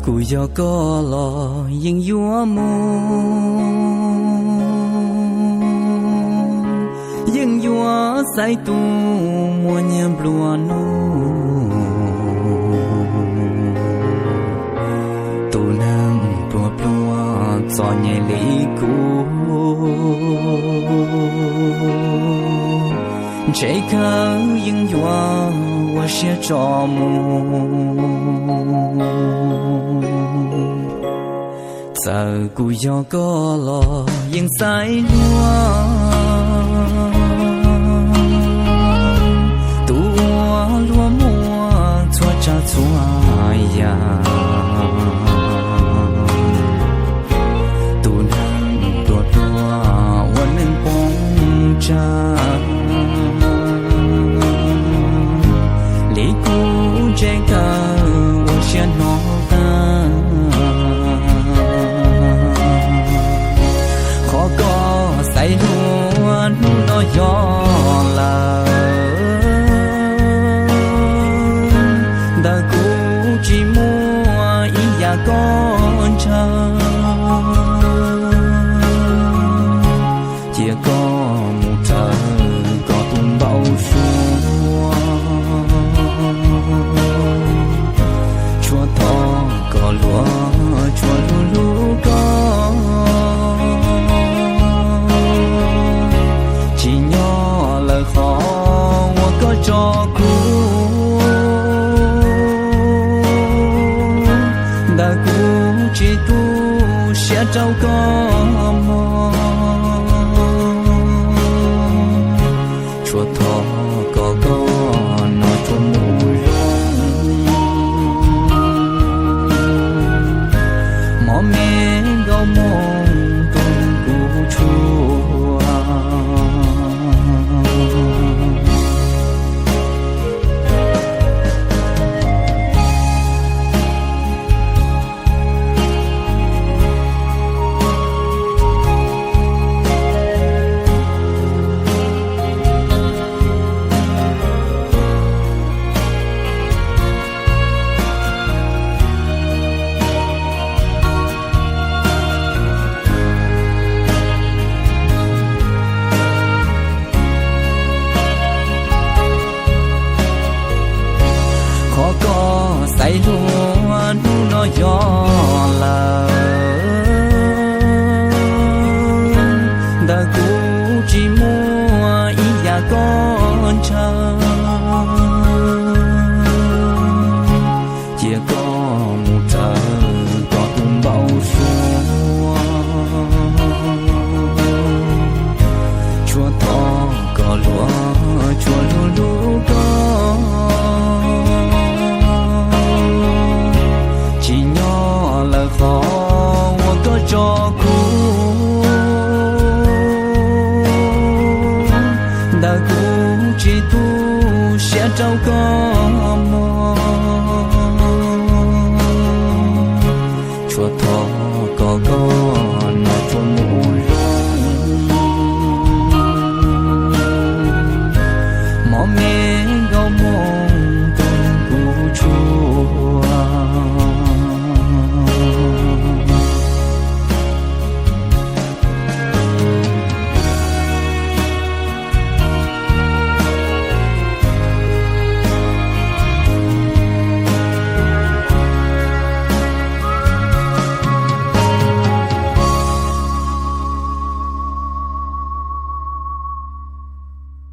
Kuv yog koj los yeej yuav mus, yeej yuav xaiv tus muaj nyiaj nplua nuj, tus neeg pluag pluag txom nyem li kuv. Ntshe kawg yeej yuav ua siab tso mus. Txawm kuv yog koj los yeej xaiv luag tus uas luag muaj txhua tsav txhua yam, tus neeg pluag pluag ua neej poob tsawg li kuv. Ntshe kawg ua siab hnov tag, qhov koj xaiv luag hnub no yog lawm, ntawm kuv tsis muaj ib yam koj ntshaw. Cia koj mus raws koj tus npau suav, tshuav thov koj luag tshuav hlub hlub koj, tsim nyog lawm qhov uas koj tso kuv, ntawm kuv tsis tu siab rau koj mog. Tshuav thov kom koj no tsuas mus zoo, mob me nkauj moo rau kuv tshuaj. Qhov koj xaiv luag hnub no yog lawm, ntawm kuv tsis muaj ib yam koj ntshaw.